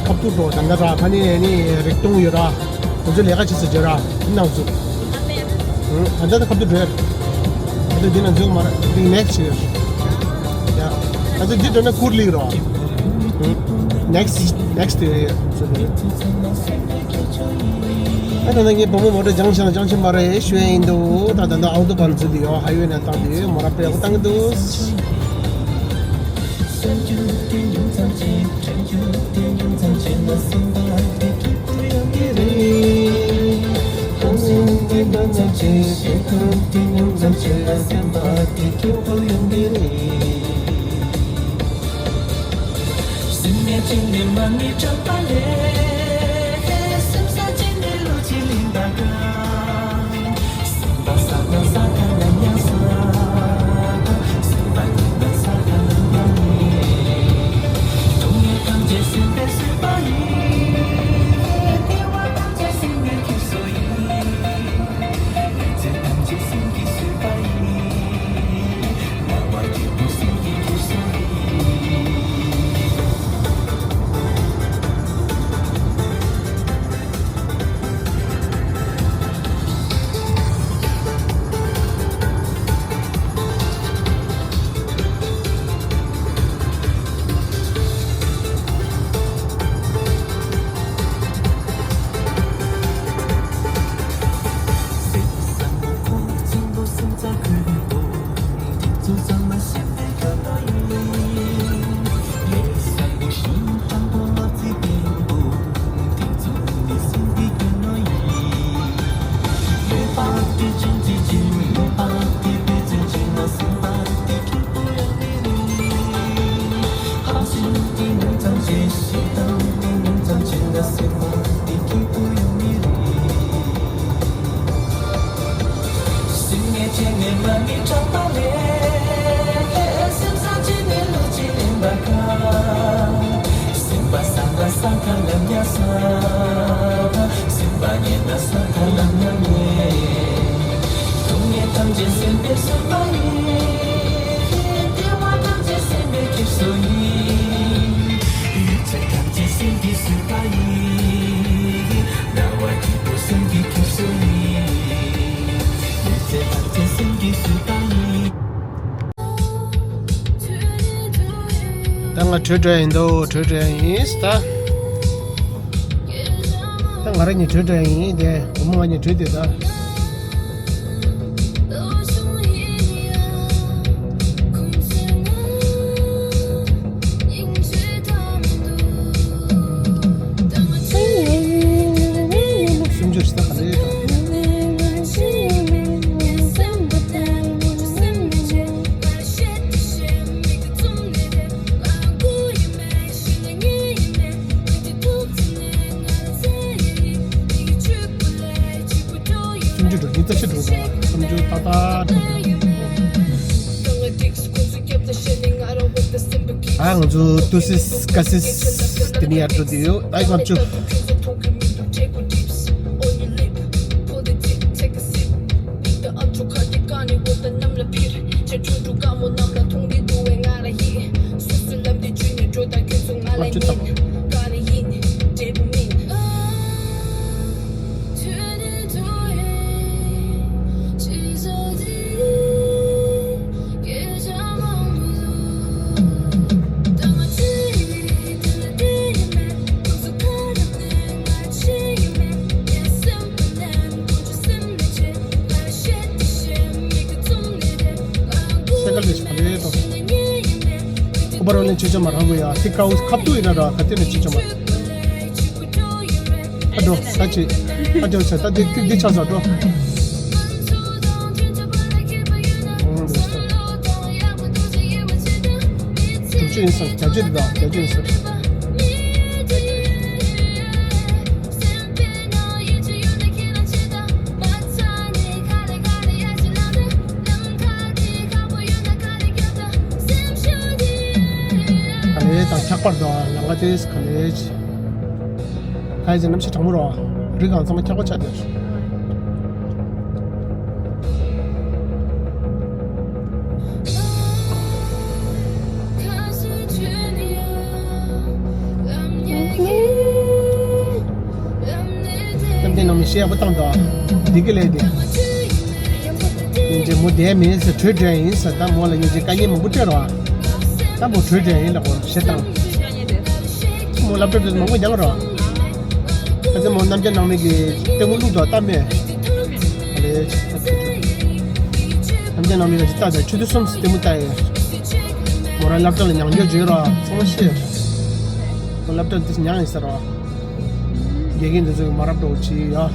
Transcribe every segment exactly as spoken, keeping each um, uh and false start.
ཁ་ཐུག་འགྲོ་ད་ལྟ་ར་ཕ་ནི་ནི་རིག་སྟོང་ཡོད་ར། ཁོ་ཚོ་ལས་ཀ་བྱེད་ས་བརྗོད་ར་འདི་ནང་ཚུགས། ད་ལྟ་ཁ་ཐུག་འགྲོ་ཡ། ད་ལྟ་འདི་ནང་ཚུགས་མ་ར་འདི་ནེག་སི་ཡོད། ཡ། ད་ལྟ་འདི་འགྲོ་ན་ཁུར་ལིག་ར། ནེག་སི་ནེག་སི་དེ་ཡོད། ད་ལྟ་ངའི་བུ་མོ་མོ་ཊ་སྦྱང་ཤེས་ན་སྦྱང་ཤེས་མ་རེད་ཞུ་ཡ་ཡིན་འདུག་ད་ད་ལྟ་ཨའུ་ཏོ་བན་ཚུགས་འདི་ཡོད་ཧའི་ཝེ་ནས་བཏང་འདི་ཡོད་མོ་ར་པེ་ཡག་བཏང་གི་འདུག་ད་ང་བྲོས་འགྲོ་ཡ་ཡིན་དོ། བྲོས་འགྲོ་ཡ་ཡིན་ད། ད་ང་རང་གཉིས་བྲོས་འགྲོ་ཡ་ཡིན་དེ། བུ་མོ་ང་གཉིས་བྲོས་དེ་ད། སུམ་ཅུ་ཞིག་ད་ག་ལེ་ད། སུམ་ཅུ་འགྲོ་ཉི་ཤུ་རྩ་བཞི་འགྲོ་ད། སུམ་ཅུ་ཏག་ཏག་འགྲོ། ཨ་ང་ཚོ་ཏུ་སིས་ཀ་སིས་དེ་ནི་ཡར་འགྲོ་དུས་ཡོད། ཨ་ཡིག་ལམ་ཅུ། ལམ་ཅུ་ཏག་སེ་ཀལ་དེ་ཞིག་ག་རེད་དོ། ཁོ་པ་རོ་ལེན་ཆེ་ཆོ་མ་རང་གོ་ཡ་ཐིག་ཀའུ་ཁབ་ཏུ་ཡིན་ན་ར་ག་ཏེ་ནས་ཆེ་ཆོ་མ། ཨ་འགྲོ་ད་ཅི། ཨ་འགྲོ་ཆ་ད་འདི་ཐིག་འདི་ཆ་ས་འགྲོ། དྲུག་ཅུ་ཡིན་ས་བརྒྱད་ཅུ་རེད་ད་བརྒྱད་ཅུ་ཡིན་ས། ག་ལེ་དང་འཁྱག་པར་དང་ལང་ཀ་ཏེས་ག་ལེ་ཆེ། ད་ཡིན་ནམ་ཞིག་གྲང་མོ་རོ། རི་གང་ཚང་མ་འཁྱག་པ་ཆགས་བསྡད། ཡག་པོ་བཏང་འདུག་འདི་གི་ལས་དེ། ཡིན་གྱི་མོ་བསྡད་མིན་ཟེར། བྲོས་བྲོས་ཡིན་ཟེར། ད་མོ་ལ་ཡིན་གྱི་དཀའ་ངལ་མང་པོ་སྤྲད་རོགས། ད་མོ་བྲོས་བྲོས་ཡིན་ལ་གོ་ཞེ་དང་། མོ་སློབ་གྲྭ་དེ་མང་པོ་མྱངས་རོགས། ཨ་ཙི་མོ་རྣམ་རྒྱལ་ནང་མི་གི་ལྟད་མོ་བླུགས་འདུག་ལྟ་མེད། རྣམ་རྒྱལ་ནང་མི་ལ་ཅི་ལྟ་ཟེར། ཆུ་ཚོད་གསུམ་ལྟད་མོ་ལྟ་ཡོད། མོ་རང་སློབ་གྲྭ་ལ་མྱང་རྒྱུ་བརྗོད་རོགས། ཚང་མ་ཤེས། མོ་སློབ་གྲྭ་དེ་མྱངས་ཡིན་ཟེར་རོགས། དགེ་རྒན་འདི་ཚོས་མ་རབས་འགྲོ་གྱིས་ཡ།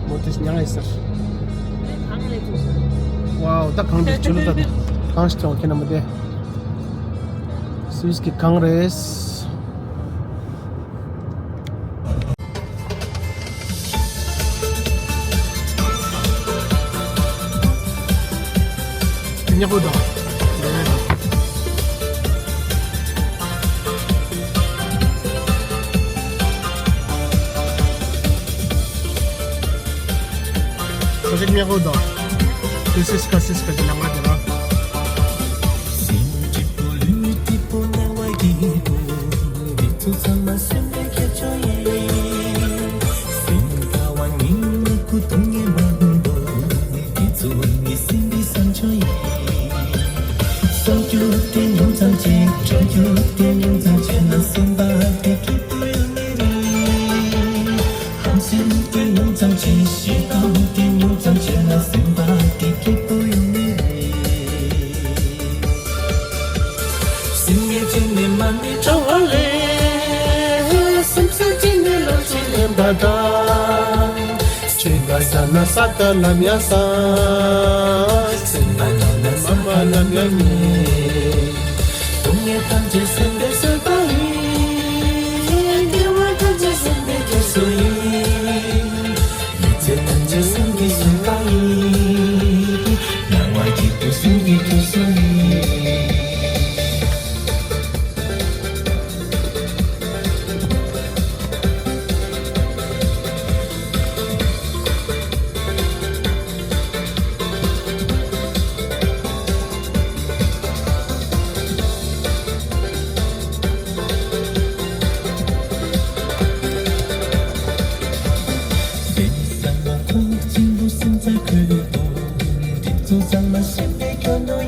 མོ་དེ་མྱངས་ཡིན་ཟེར། ཝའོ། ད་གངས་འདི་ཆུ་ལུད་ད། གངས་ཤིག་ཀྱང་ཁྱེད་རྣམ་པ་དེ། སུད་སི་གི་གངས་རེད། ཉག་པོ་དང་། ས་ཆ་ཉག་པོ་དང་། ཏི་སིས་ཀ་སིས་ཀ་གི་ལམ་ཁ་དེ་ར།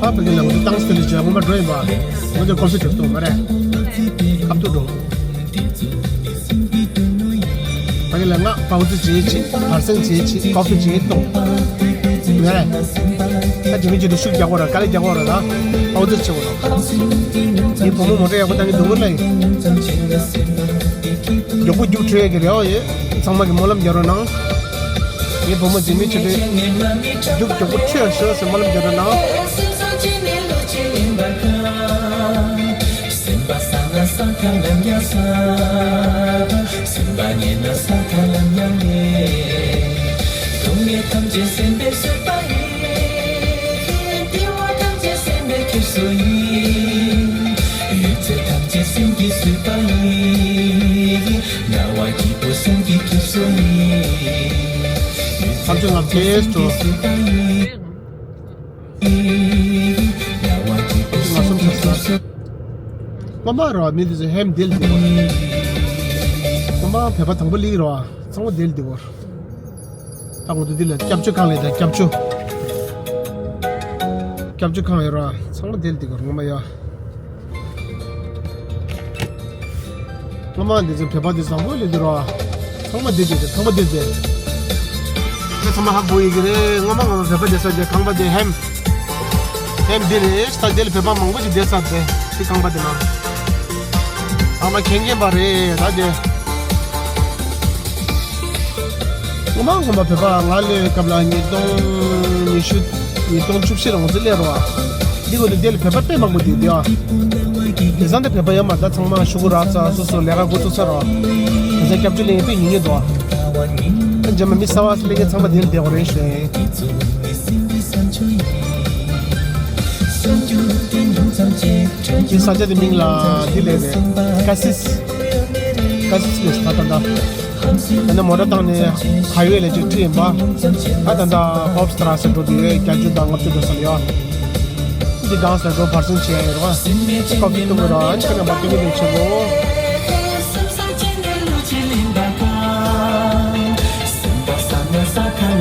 ཧ་བི་གི་ལ་འོ་དེ་ཏང་སི་ལི་ཇ་ངོ་མ་འགྲོ་ཡིན་པ། འོ་དེ་ཀོ་ཕི་གྲུབ་ཏོ་མ་རེད། ཁབ་ཏུ་འགྲོ། ཕ་གི་ལ་ང་པའོ་ཙི་བྱེད་ཅིག་བར་སེང་བྱེད་ཅིག་ཀོ་ཕི་བྱེད་ཏོ། ངས་ད་ཇི་མི་ཇི་དུ་ཤུགས་རྒྱག་གོ་ར་དཀའ་ལས་རྒྱག་གོ་ར་ད་པའོ་ཙི་བྱེད་གོ་ར། ངའི་བུ་མོ་མོ་ཊ་ཡག་པོ་བཏང་གི་འདུག་གོ་ལེ། མགྱོགས་པོ་རྒྱུགས་འཕྲོད་ཡས་ཀྱི་རེད་ཨོ་ཡེ། ཚང་མ་གི་སྨོན་ལམ་རྒྱག་རོགས་གནང་། ངའི་བུ་མོ་འཛིན་མི་ཆེ་རེད། རྒྱུགས་མགྱོགས་པོ་འཕྲོད་ཤོག་ཟེར་སྨོན་ལམ་རྒྱག་རོགས་གནང་། ཐམས་ཅད་ལ་ཕེབས་འགྲོ། ང་སོང་ཆ་ས། སྔོན་མ་ར་མི་འདི་ཚོ་ཧེམ་དེ་ལ་འདུག་གོ། སྔོན་མ་བོད་པ་དང་པོ་ལི་ར་ཚང་མ་དེ་ལ་འདུག་གོ། ད་ང་ཚོ་འདི་ལ་སྐྱབས་བཅོལ་གང་ལས་ད་སྐྱབས་བཅོལ། སྐྱབས་བཅོལ་གང་ཡོད་ར་ཚང་མ་དེ་ལ་འདུག་གོ་སྔོན་མ་ཡ། སྔོན་མ་འདི་ཚོ་བོད་པ་འདི་བཟང་པོ་ལས་འདི་རོ། ཚང་མ་འདི་འདི་ཚང་མ་འདི་འདི། ཚང་མ་ཧ་གོ་ཡི་གི་རེད། སྔོན་མ་སྔོན་མ་བོད་པ་འདི་ཚོ་འདི་ཁང་པ་འདི་ཧེམ། ཧེམ་འདི་རེད། ད་འདི་ལ་བོད་པ་མང་པོ་ཞིག་བསྡད་ས་འདི་འདི་ཁང་པ་འདི་ནང་། ཚང་མ་མཁྱེན་མཁྱེན་པ་རེད་ད་འདི། སྔོན་མ་སྔོན་མ་བོད་པ་ང་ལོའི་སྐབས་ལ་ཉིས་སྟོང་ཉི་ཤུ། ཉིས་སྟོང་བཅུ་བཞི་ལོ་ཚོད་སླེབས་རོགས། འདི་གོ་ནི་འདི་ལ་བོད་པ་དཔེ་མང་པོ་འདུག་འདི་ཨ། དེང་སང་འདི་བོད་པ་ཡོད་མ་རེད་ད། ཚང་མ་ཤོག་གུ་རག་ཚར། སོ་སོ་ལས་ཀ་འགོ་བཙུགས་ཚར་རོགས། དེང་སང་སྐྱབས་བཅོལ་ལེན་དཔེ་ཉུང་ཉུང་འདུག་ཨ། ད་རྗེས་མ་མི་གསར་པ་སླེབས་མཁན་ཚང་མ་འདི་ལ་བསྡད་དགོས་རེད་ཞེས། འདི་ས་ཆ་འདི་མིང་ལ་འདི་ལས་རེད། ཀ་སིས། ཀ་སིས་ལས་ད་ད་ད། ད་ནི་མོ་ཊ་བཏང་ནས་ཧའི་ཝེ་ལ་ཅིག་ཁྲིད་ཡིན་པ། ད་ད་ད་ཧོབ་སི་ཏྲ་སེ་འགྲོ་དུས་བརྒྱད་ཅུ་དང་ལྔ་བཅུ་འགྲོ་ས་ལ་ཡོད། འདི་གང་ས་འགྲོ་བར་སེང་བྱེད་ཡ་ཡོད་རེད་བ། ཀོ་ཕི་བཏུང་གི་རེད་བ། ཁྱེད་རྣམ་པ་སྐད་མི་ལེགས་ཆེ་གོ།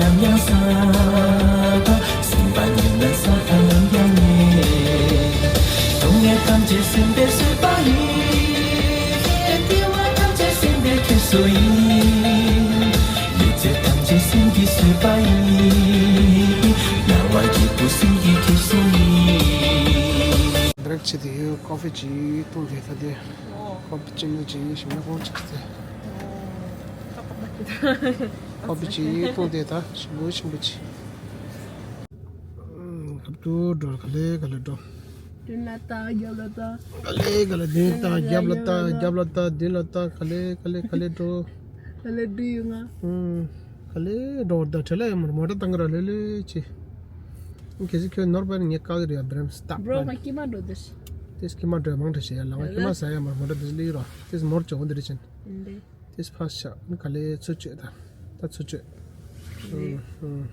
ལམ་ཡང་ས་ཐོབ། སེམས་པ་ཉིད་ལ་ས་ཐོབ་ལམ་ཡང་ཉེ། སྡུག་བསྔལ་ཐམས་ཅད་སེམས་པས་བཟོད་པ་ཡིས། བདེ་བ་ཐམས་ཅད་སེམས་པའི་ཁྱེར་སོ་ཡིས། ཡིད་ཚད་ཐམས་ཅད་སེམས་ཀྱིས་བཟོད་པ་ཡིས། དམྱལ་བ་བརྒྱད་པོ་སེམས་ཀྱི་ཁྱེར་སོ་ཡིས། འདྲ་ཆེ་དེ་ཡོད། ཀོ་ཕི་ཅིག་བཏུང་དེ་ད་དེ། ཨོ། ཀོ་ཕི་ཅི་ནུ་ཅི་ཡིན་ཞིམ་ན་ཁོང་ཆགས་ཚེ། ཨོ། ཀོ་ཕི་ཅིག་བཏུང་དེ་ད་ཞིམ་པོ་ཞིམ་པོ་ཅིག་ཁབ་ཏུ་འགྲོ། ག་ལེ་ག་ལེ་འགྲོ། མདུན་ལ་ལྟ། རྒྱབ་ལ་ལྟ། ག་ལེ་ག་ལེ། མདུན་ལྟ། རྒྱབ་ལ་ལྟ། རྒྱབ་ལ་ལྟ། མདུན་ལ་ལྟ། ག་ལེ་ག་ལེ་ག་ལེ་འགྲོ། ག་ལེ་འགྲོ་ཡོང་ང་། ཨུམ། ག་ལེ་འགྲོ་བར་ད་བྲེལ་ལ་ཡ་མར་མོ་ཊ་བཏང་གི་ར་ལེ་ལེ་ཅི། གལ་སྲིད་ཁྱོད་ནོར་བ་ནི་ངས་བཀག་གི་རེད་ཡ། བྲེམ་སྟག་པ། རོ་ང་ཀི་མ་འགྲོ་དེ། དེས་ཀི་མ་འགྲོ་མང་དྲགས་ཤེ་ཡ། ལ་ང་ཀི་མ་ཟ་ཡ་མར་མོ་ཊ་དེ་ལི་རོ། དེས་མོར་ཅོ་འོ་འདི་རེ་ཆེན། འདི། དེས་ཕ་ཤ་ནི་ག་ལེ་ཚུ་ཅོས་ད། ད་ཚུ་ཅོས། འདི། ཨུམ།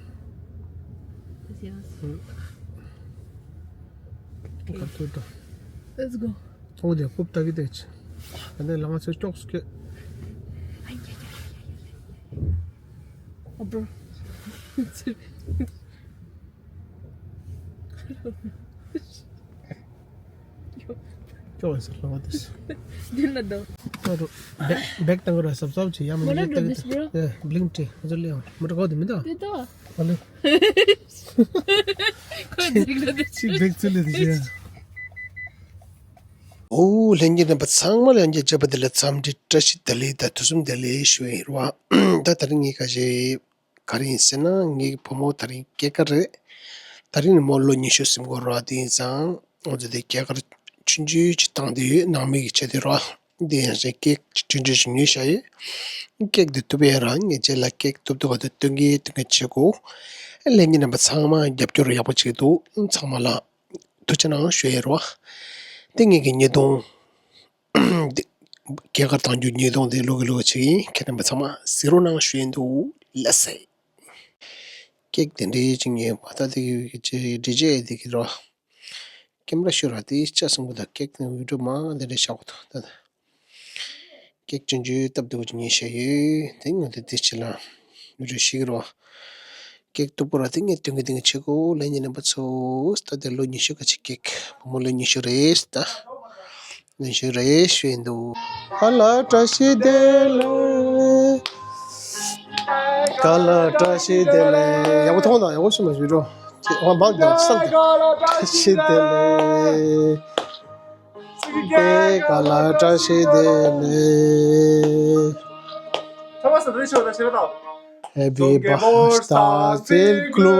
དེས་ཡང་། ཨུམ། ཨོ་ཁ་ཐུར་ད། Let's go. ཐོང་དེ་ཧུབ་ད་གི་དེ་ཆེ། ཨ་ནི་ལ་ང་ཚོ་ཅོག་སུ་ཁེ། ཨོ་བྲོ། ཅོག་ཡིན་ས་ལ་བ་དེ། འདི་ལ་དོ། ཨ་རོ། བེག་བེག་བཏང་གི་ར་སབ་སབ་ཅི་ཡ་མ་མོ་ན་ནི་འགྲོ་ཏག་དེ་སི་ཏག་བྲོ། ཨེ་བླིང་ཏི་ཨ་ཛོ་ལེ་ཡང་མོ་ཏྲ་གོ་དེ་མི་འདུག་དེ་དོ། ཨ་ལེ། ཁོས་འདི་རིགས་ལ་དེ་ཅི་བེག་ཚུལ་ལེ་དེ་ཅི་ཡ། ཨོ་ལྷན་རྒྱས་རྣམ་པ་ཚང་མ་ལ་ཡང་བསྐྱར་བྱས་པ་འདི་ལ་འཚམས་འདྲི་བཀྲ་ཤིས་བདེ་ལེགས་དང་དུས་གསུམ་བདེ་ལེགས་ཞུ་ཡིན་རོ། ད་ད་རིང་ངས་ག་ཞེ་ག་རེ་ཡིན་ཟེར་ན། ངའི་བུ་མོ་ད་རིང་སྐྱེས་སྐར་རེད། ད་རིང་ནི་མོ་ལོ་ཉི་ཤུ་ཟིན་གོ་ར། དེ་ཡིན་ཙང་ང་ཚོ་དེ་སྐྱེས་སྐར་ཆུང་ཆུང་ཅིག་བཏང་དེ་ཡོད། ནང་མི་གི་ཆེད་དུ་ར། དེ་ཡང་ཞེ་ཀེག་ཆུང་ཆུང་ཞིག་ཉོས་བཞག་ཡོད། ཀེག་དེ་ཐུབ་པའི་ར་ངས་རྗེས་ལ་ཀེག་ཐུབ་ཐུབ་ག་དུ་སྟོན་གི་སྟོན་གི་བྱེད་དགོས། ལྷན་རྒྱས་རྣམ་པ་ཚང་མ་རྒྱབ་སྐྱོར་ཡག་པོ་བྱེད་འདུག་ཚང་མ་ལ་ཐུགས་རྗེ་གནང་ཞུ་ཡ་རོ། དེ་ངེད་ཀྱི་ཉིས་སྟོང་སྐྱེས་སྐར་དང་རྒྱུ་ཉིས་སྟོང་དེ་ལོ་གི་ལོ་ཆེ་ཡིན། ཁྱེད་རྣམ་པ་ཚང་མ་གཟིགས་རོགས་གནང་ཞུ་ཡིན་འདུག་ལགས་སེ། ཀེག་དེ་འདྲའི་ཅིག་ངས་མ་ལྟ་དེ་གི་ཅི་འདྲི་བྱེད་དེ་གི་རོ། ཀེམ་ར་ཤོར་ར་དེ་ལྕགས་སྲིན་པོ་དང་ཀེག་དེ་བི་ཌིའོ་མང་དེ་འདྲ་བཞག་གོ་ཐུག་ད། ཀེག་ཅུང་ཅུང་སྟབས་བདེ་བོ་ཅིག་ཉོས་བཞག་ཡོད། དེ་ངོ་དེ་དེ་ཕྱི་ལ་མི་རུ་ཤི་གི་རོ། ཀེག་སྟུག་པོ་ར་དེ་ངས་སྟོན་གི་སྟོན་གི་བྱེད་གོ། ལན་ཉིན་རྣམ་པ་ཚོ་ད་དེ་ལོ་ཉི་ཤུ་ག་ཅིག་ཀེག་བུ་མོ་ལོ་ཉི་ཤུ་རེད་ད། ཉི་ཤུ་རེད་ཞུ་ཡིན་འདུག་ག་ལ་བཀྲ་ཤིས་བདེ་ལེགས། ག་ལ་བཀྲ་ཤིས་བདེ་ལེགས། ཡག་པོ་མཐོང་དང་ཡག་པོ་ཞུ་མ་ཞུ་རོ། ཅེས་ཨ་མ་འདི་སལ་ཏེ། བཀྲ་ཤིས་བདེ་ལེགས། བདེ་ག་ལ་བཀྲ་ཤིས་བདེ་ལེགས། Happy birthday to you.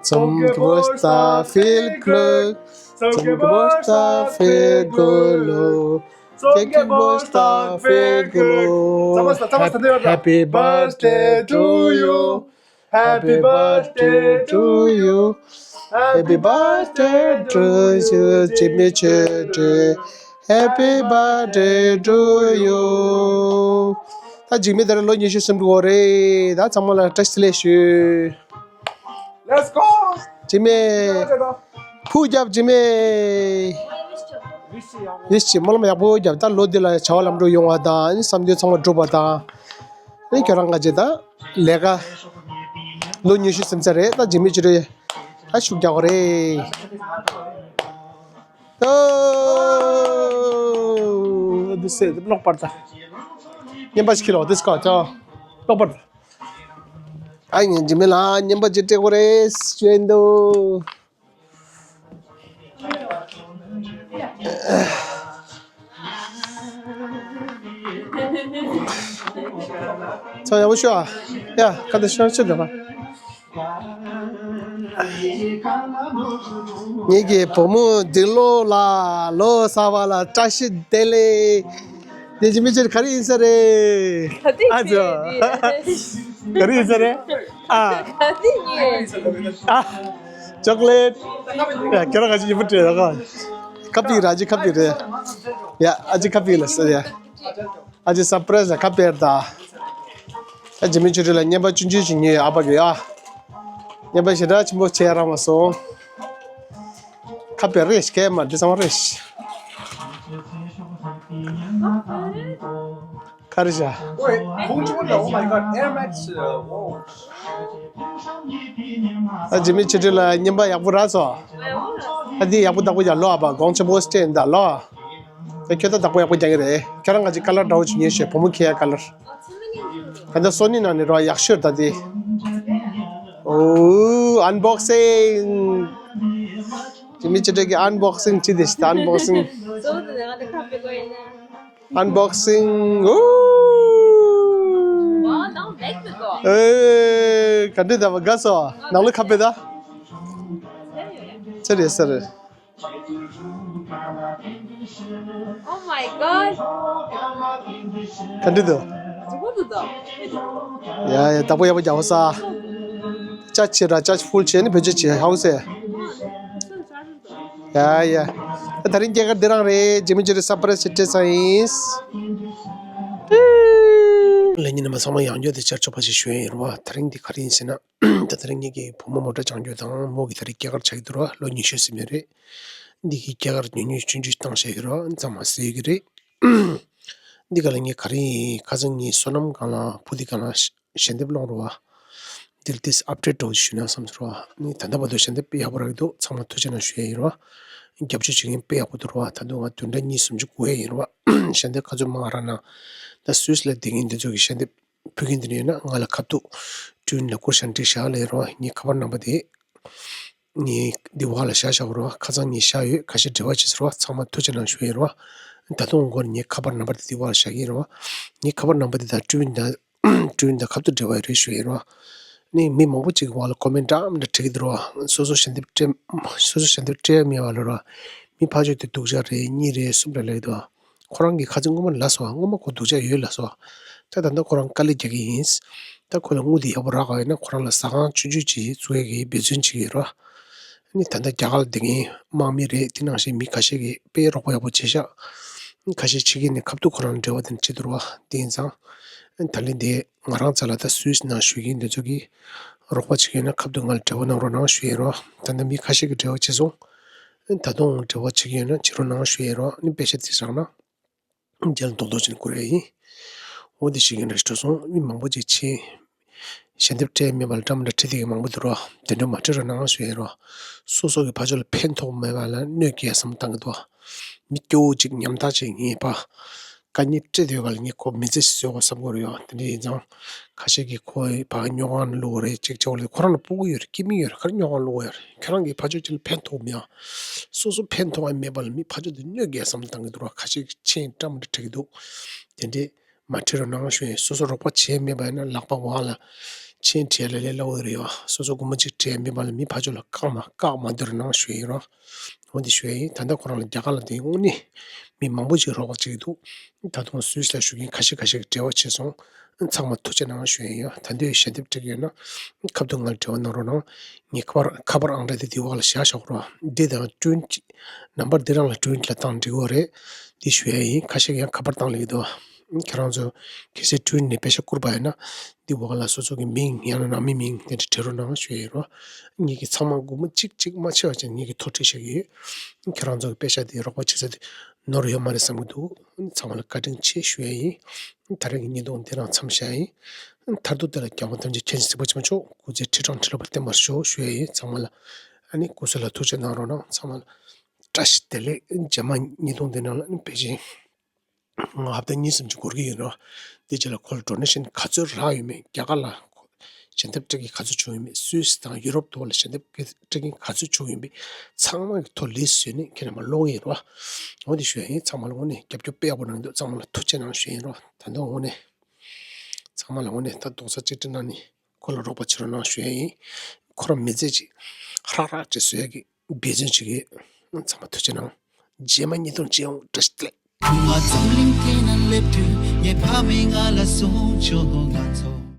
Zum Geburtstag viel Glück. Zum Geburtstag viel Glück. Zum Geburtstag viel Glück. Happy birthday to you. Happy birthday to you. Happy birthday to you. འཇིགས་མེད་ཆོས་སྒྲོན། Happy birthday to you. ད་འཇིགས་མེད་དེ་རིང་ལོ་ཉི་ཤུ་ཟིན་འགྲོ་གི་རེད། ད་ཚང་མ་ལ་བཀྲ་ཤིས་བདེ་ལེགས་ཞུ། Let's go. འཇིགས་མེད། ཕུ་རྒྱབ་འཇིགས་མེད། ཡིས་ཅི་སྨོན་ལམ་ཡག་པོ་རྒྱབ། ད་ལོ་འདི་ལ་བྱ་བ་ལམ་འགྲོ་ཡོང་བ་དང་བསམ་འདུན་ཚང་མ་འགྲུབ་པ་དང་། ཨེ་ཁྱོད་རང་ག་ཅེ་ད། ལས་ཀ་ལོ་ཉི་ཤུ་ཟིན་ཚར་རེད། ད་འཇིགས་མེད་ཅི་རེད། ད་ཤུགས་རྒྱག་དགོས་རེད། ཨོ། འདི་སེ་གློག་པར་ད། རྔན་པ་ཞིག་ཁྱེར་ལོག་འདི་སྐོར་ཅོ། གློག་པར་ད། ཨ་ཡིན་འཇིགས་མེད་ལ་རྔན་པ་ཅིག་སྤྲད་དགོས་རེད་ཞུ་ཡིན་འདུག་ཚང་ཡག་པོ་ཤོག་ཨ། ཡ་ཁ་ཏ་ཤོག་ཤོག་འགྲོ་ག་ངེད་ཀྱི་བུ་མོ་འདི་ལོ་ལ་ལོ་གསར་པ་ལ་བཀྲ་ཤིས་བདེ་ལེགས། འདི་ཅི་མི་ཅིར་ག་རེ་ཡིན་ས་རེད། ཨ་ཙི། ག་རེ་ཡིན་ས་རེད། ཨ། ཨ། ཅོག་ལེ་ཊི། ཡ་ཁྱེད་རང་ག་ཅི་ཡིན་པ་སྤྲད་ཡོད་ག་ཁ་པི་ར་ཨ་ཅི་ཁ་པི་རེད། ཡ་ཨ་ཅི་ཁ་པི་ལ་ཟེར་ཡ། ཨ་ཅི་སར་པ་རའི་ཛི་ལ་ཁ་པི་རེད་ད། ཨ་ཅི་མི་ཆུ་རི་ལ་རྔན་པ་ཆུང་ཆུང་ཞིག་ཉོས་ཡོད་ཨ་ཕ་གི་ཡ། རྔན་པ་ཞེ་དྲག་ཆེན་པོ་ཆེ་རང་མ་སོང་། ཁ་པི་རེད་ཤི་ཁའི་མ་འདི་ཚང་མ་རེད་ཤི། ཁ་རི་ཤ། Wait, ཁོང་ཚོ་ལ། Oh my God, Air Max, uh, wow. ཨ་ཇི་མི་ཆེ་ཁྲི་ལ་བརྙན་པ་ཡག་པོ་རག་སོང་། ཨ་འདི་ཡག་པོ་བདག་པོ་ཡར་ལོག་ཨ་པ་གོང་ཆེན་པོ་སྟེ་འདི་ལོག་ཨ་ཁྱོད་ད་བདག་པོ་ཡག་པོ་རྒྱག་གི་རེད། ཁྱོད་རང་ང་ཅིག་ཀ་ལར་འདྲ་བོ་ཅིག་ཉོས་ཤོག་བུ་མོ་ཁྱེར་ཡ་ཀ་ལར། ད་ལྟ་སོ་ནི་ནང་ནས་རོ་ཡག་ཤོས་ད་དེ། ཨོ་ཨན་བོག་སིང་། ཇི་མི་ཆེ་ཁྲི་གི་ཨན་བོག་སིང་ཅི་དེ་ཤི་ད་ཨན་བོག་སིང་། ཨན་བོག་སིང་། ཨོ། ཨེ། ག་འདྲེ་ད་བ་དགའ་སོ། ནང་ལ་ཁ་པེ་ད། ཚེ་རེད་ཚེ་རེད། Oh my god. ག་འདྲེ་ད། ཡ་ཡ་ད་པོ་ཡ་པོ་རྒྱ་བོ་ས། ཅ་ཆེ་ར་ཅ་ཕུལ་ཆེ་ནི་བེ་ཅ་ཆེ་ཧའུ་སེ། ཡ་ཡ། ད་རིང་སྐྱེས་སྐར་འདི་རང་རེད། ཇི་མི་ཇི་རེད་སར་པ་རེ་སི་ཅེ་ས་ཡིན། ལས་ཉིན་རྣམ་པ་ཚང་མ་ཡང་བསྐྱར་དེ་ཆར་ཆོག་པ་ཞིག་ཞུ་ཡ་ཡིན་རོ། ད་རིང་འདི་ག་རེ་ཡིན་ཟེར་ན། ད་ད་རིང་ངེད་ཀྱི་བུ་མོ་མོ་ཊ་སྦྱང་རྒྱུ་དང་མོ་གི་ད་རིང་སྐྱེས་སྐར་ཆགས་ཀྱི་འདུག་ར། ལོ་ཉི་ཤུ་ཟིན་པ་རེད། འདི་གི་སྐྱེས་སྐར་ཉུང་ཉུང་ཆུང་ཆུང་བཏང་བཞག་ཡོད་རོ། ཚང་མ་གཟིགས་ཀྱི་རེད། འདི་ག་ལ་ངས་ག་རེ་ཡིན། ཁ་སང་ངས་བསོད་ནམས་སྒང་ལ་བུ་འདི་སྒང་ལ་ཞལ་འདེབས་སློང་རོགས་བ། འདིར་ཏིས་ཨབ་ཌེཊ་འགྲོ་ཞུས་ན་བསམ་ཚོར་བ། ནི་ད་ལྟ་བར་དུ་ཞལ་འདེབས་དཔེ་ཡག་པོ་རག་གི་འདུག་ཚང་མ་ཐུགས་རྗེ་གནང་ཞུ་ཡ་ཡིན་རོ། རྒྱབ་སྐྱོར་བྱེད་མཁན་དཔེ་ཡག་པོ་འདུག་རོ། ད་དུང་ང་བདུན་ཕྲག་གཉིས་གསུམ་ཅིག་སྒུག་ཡ་ཡིན་རོ། ཞལ་འདེབས་ག་ཚོད་མང་རག་ན། ད་སུད་སི་ལ་བསྡད་མཁན་འདི་ཚོ་གི་ཞལ་འདེབས་ཕུལ་མཁན་དེ་འདྲ་ཡོད་ན་ང་ལ་ཁ་ཐུག་ཀྲུན་ལ་སྐོར་ཤ་འགྲིག་བཞག་ལས་རོ། ངའི་ཁ་པར་ནམ་བར་དེ། ངའི་འདི་བ་ལ་བཞག་བཞག་རོ། ཁ་སང་ངས་བཞག་ཡོད། ཁ་ཤས་འབྲེལ་བ་བྱེད་ཟེར་བ། ཚང་མ་ཐུགས་རྗེ་གནང་ཞུ་ཡིན་རོ། ད་དུང་མགོ་ནས་ངའི་ཁ་པར་ནམ་བར་དེ་འདི་བ་ལ་བཞག་གི་ཡིན་རོ། ངའི་ཁ་པར་ནམ་བར་དེ་དང་ཀྲུན་དང་ཀྲུན་དང་ཁ་ཐུག་འབྲེལ་བ་རེད་ཞུ་ཡིན་རོ། ནི་མི་མང་པོ་ཅིག་བ་ལ་ཀོ་མེན་འདྲ་མི་འདྲ་བྲིས་ཀྱི་འདུག་རོ། སོ་སོ་ཞལ་འདེབས་སྤྲད། སོ་སོ་ཞལ་འདེབས་སྤྲད་མེད་བ་ལ་རོ། མི་ཕར་ཕྱོགས་དེ་སྡུག་ཅག་རེད། གཉིས་རེད། གསུམ་རེད་ལབ་ཀྱི་འདུག་ཁོ་རང་གིས་ཁ་ཚིག་སྔོན་མ་ལབ་སོང་། སྔོན་མ་ཁོ་སྡུག་ཅག་ཡོད་ལབ་སོང་། ད་ད་ལྟ་ཁོ་རང་དཀའ་ལས་རྒྱག་གི་ཡིན། ད་ཁོ་ལ་དངུལ་དེ་ཡག་པོ་རག་པ་ཡིན་ན་ཁོ་རང་ལ་ཟ་ཁང་ཆུང་ཆུང་ཅིག་བཙུགས་ཡག་གི་འབད་བརྩོན་བྱེད་ཀྱི་ཡོད་རེད། ཨ་ནི་ད་ལྟ་རྒྱ་གར་ལ་བསྡད་མཁན་དམག་མི་རེད། དེ་ནང་བཞིན་མི་ཁ་ཤས་ཀྱིས་དཔེ་རོགས་པ་ཡག་པོ་བྱས་ཤག་ཁ་ཤས་ཕྱི་རྒྱལ་ནས་ཁ་ཐུག་ཁོ་རང་འབྲེལ་བ་དེ་བྱེད་འདུག་རེད་བ། དེ་ཡིན་ཙང་། ཨ་ནི་ད་ལན་དེ་ང་རང་རྩ་ལ་ད་སུད་སི་ནང་བཞུགས་མཁན་འདི་ཚོ་གིས་རོགས་པ་བྱེད་ཀྱི་ཡོད་ན་ཁ་ཐུག་ང་ལ་འབྲེལ་བ་གནང་རོགས་གནང་ཞུ་ཡིན་རོ། ད་ལྟ་མི་ཁ་ཤས་ཀྱིས་འབྲེལ་བ་བྱས་སོང་། ཨ་ནི་ད་དུང་འབྲེལ་བ་བྱེད་ཀྱི་ཡོད་ན་བྱེད་རོགས་གནང་ཞུ་ཡིན་རོ། ཨ་ནི་པེ་ཤ་དེ་བཞག་ན། རྒྱལ་རྡོག་རྡོག་ཅན་བསྐུར་ཡ་ཡིན། འོ་འདི་ཞིག་ཡིན་འདྲ་ཞིག་འགྲོ་སོང་། མི་མང་པོ་ཅིག་ཕྱིན། ཞལ་འདེབས་སྤྲད་མེད་པ་ལ་འདྲ་མི་འདྲ་བྲིས་བསྡད་མཁན་མང་པོ་འདུག་རོ། དེ་འདྲ་མ་བྲིས་རོགས་གནང་ཞུ་ཡ་རོ། སོ་སོ་གི་ཕ་ཕྱོགས་ལ་ཕན་ཐོགས་མེད་པ་ལ་གནོད་སྐྱེལ་བསམ་བཏང་གི་འདུག་མི་སྐྱོ་བོ་ཅིག་ཉམ་ཐག་ཅིག་ངེས་པ། དཀའ་ངལ་སྤྲད་བསྡད་ཡོད་པ་ལ་ངས་ཁོ་མི་ཚེ་ཞིག་བཟོ་དགོས་བསམ་གྱི་ཡོད་རེད་ཡ། དེ་འདྲ་ཡིན་ཙང་། ཁ་ཤས་ཀྱིས་ཁོ་ཕ་གི་སྨྱོ་ཁང་བླུགས་པ་རེད་ཅིག་བྱས་པ་ལས། ཁོ་རང་ལ་སྤུ་གུ་ཡོད་རེད། སྐྱེ་དམན་ཡོད་རེད། ག་རེ་སྨྱོ་ཁང་བླུགས་པ་ཡོད་རེད། ཁྱོད་རང་གི་ཕ་ཕྱོགས་ཅིག་ལ་ཕན་ཐོགས་མེད་ཨ། སོ་སོ་ཕན་ཐོགས་ཨ་མེད་པ་ལ་མི་ཕ་ཕྱོགས་དེ་གནོད་སྐྱེལ་བསམ་བཏང་གི་འདུག་ར། ཁ་ཤས་ཆེན་བཀྲམ་འདྲ་བྲིས་ཀྱི་འདུག་དེ་འདྲས་མ་བྲིས་རོགས་གནང་ཞུ་ཡིན། སོ་སོ་རོགས་པ་བྱས་མེད་པ་ཡིན་ན་ལག་པ་འོག་ལ་ཆེན་བྲིས་ལ་ལས་སླ་བོ་རེད་བ། སོ་སོ་སྒོར་མོ་གཅིག་བྲིས་མེད་པ་ལ་མི་ཕ་ཕྱོགས་ལ་བཀག་མ་བཀག་མ་སྡོད་རོགས་གནང་ཞུ་ཡིན་རོ། འོ་འདི་ཞུ་ཡ་ཡིན། ད་ལྟ་ཁོ་རང་ལ་རྒྱ་གར་ལ་དེ་དངོས་གནས་མི་མང་པོ་ཞིག་རོགས་པ་བྱེད་ཀྱི་འདུག་ད་དུང་སུད་སི་ལ་བཞུགས་མཁན་ཁ་ཤས་ཁ་ཤས་ཀྱིས་འབྲེལ་བ་བྱས་སོང་། ཚང་མ་ཐུགས་རྗེ་གནང་ཞུ་ཡ་ཡིན། ད་འདོད་ཞལ་འདེབས་སྤྲད་ཀྱི་ཡོད་ན་ཁ་ཐུག་ང་ལ་འབྲེལ་བ་གནང་རོགས་གནང་། ངའི་ཁ་པར་ཁ་པར་ཨང་གྲངས་དེ་འདི་འོག་ལ་བཞག་བཞག་རོགས། འདི་དང་ཀྲུན་ནམ་བར་འདི་རང་ལ་ཀྲུན་ལ་བཏང་འགྲིག་གི་རེད། འདི་ཞུ་ཡ་ཡིན། ཁ་ཤས་ཀྱིས་ཡང་ཁ་པར་བཏང་ལེགས་འདུག་ཁྱེད་རང་ཚོ་གལ་སྲིད་ཀྲུན་ནས་པེ་ཤ་བསྐུར་བ་ཡིན་ན། འདི་འོག་ལ་སོ་སོ་གི་མིང་ཡང་ན་ནང་མི་མིང་དེ་འདྲ་བྲིས་རོགས་གནང་ཞུ་ཡ་ཡིན་རོ། ངེད་ཀྱིས་ཚང་མ་སྒོར་མོ་གཅིག་གཅིག་མ་ཆེ་བ་ཅན་ངེད་ཀྱིས་ཐོ་བྲིས་བཞག་གི་ཡོད། ཁྱེད་རང་ཚོ་གི་པེ་ཤ་དེ་རོགས་པ་བྱེད་ས་དེ་ནོར་ཡོད་མ་རེད་བསམ་གྱི་འདུག་ཚང་མ་ལ་བཀའ་དྲིན་ཆེ་ཞུ་ཡ་ཡིན། ད་རེས་ཀྱི་བརྙན་ཐུང་འདི་རང་མཚམས་བཞག་ཡིན། མཐར་ཐུག་དེ་ལ་རྒྱལ་བ་ཐམས་ཅད་མཁྱེན་ཅིང་གཟིགས་པ་ཆེན་པོ་མཆོག་སྐུ་ཚེ་ཁྲི་ཕྲག་ཁྲི་ལོ་བརྟན་པར་ཤོག་ཞུ་ཡ་ཡིན། ཚང་མ་ལ་ཨ་ནི་སྐུ་གཟུགས་ལ་ཐུགས་རྗེ་གནང་རོགས་གནང་། ཚང་མ་ལ་བཀྲ་ཤིས་བདེ་ལེགས། རྗེས་མ་བརྙན་ཐུང་འདི་ནང་ལ་ཨ་ནི་ཕལ་ཆེར་ང་ཧབ་ཏ་གཉིས་གསུམ་ཅིག་འགོར་གྱི་ཡིན་རོ། འདི་རྗེས་ལ་ཁོ་ལ་ཌོ་ནེ་ཤན་ག་ཚོད་རག་ཡོད་མེད། རྒྱ་གར་ལ་ཞལ་འདེབས་སྤྲད་མཁན་ག་ཚོད་བྱུང་ཡོད་མེད། སུད་སི་དང་ཡུ་རོབ་ཐོག་ལ་ཞལ་འདེབས་སྤྲད་མཁན་ག་ཚོད་བྱུང་ཡོད་མེད། ཚང་མ་གི་ཐོ་ལིས་བཟོས་ནས་ཁྱེད་རྣམ་པར་སློང་གི་ཡིན་རོ། འོ་འདི་ཞུ་ཡ་ཡིན། ཚང་མ་ལ་དངོས་གནས་རྒྱབ་སྐྱོར་དཔེ་ཡག་པོ་གནང་འདུག་ཚང་མ་ལ་ཐུགས་རྗེ་གནང་ཞུ་ཡ་ཡིན་རོ། ད་དུང་དངོས་གནས་ཚང་མ་ལ་དངོས་གནས་ད་རྡོག་རྩ་གཅིག་སྒྲིལ་གནང་ནས་ཁོ་ལ་རོགས་པ་བྱེད་རོགས་གནང་ཞུ་ཡ་ཡིན། ཁོ་རང་མི་ཚེ་གཅིག་ཧྲག་ཧྲག་ཅིག་བཟོ་ཡ་གི་འབད་བརྩོན་བྱེད་ཀྱི་ཡོད། ཚང་མ་ཐུགས་རྗེ་གནང་། རྗེས་མ་བརྙན་ཐུང་མཇལ་ཡོང་། བཀྲ་ཤིས་བདེ་ལེགས། ཁུ་མ་འཛམ་གླིང་སྐེ་ན་སླེབས་དུས་ངའི་ཕ་མས་ང་ལ་གསུངས་བྱུང་། ང་ཚོ་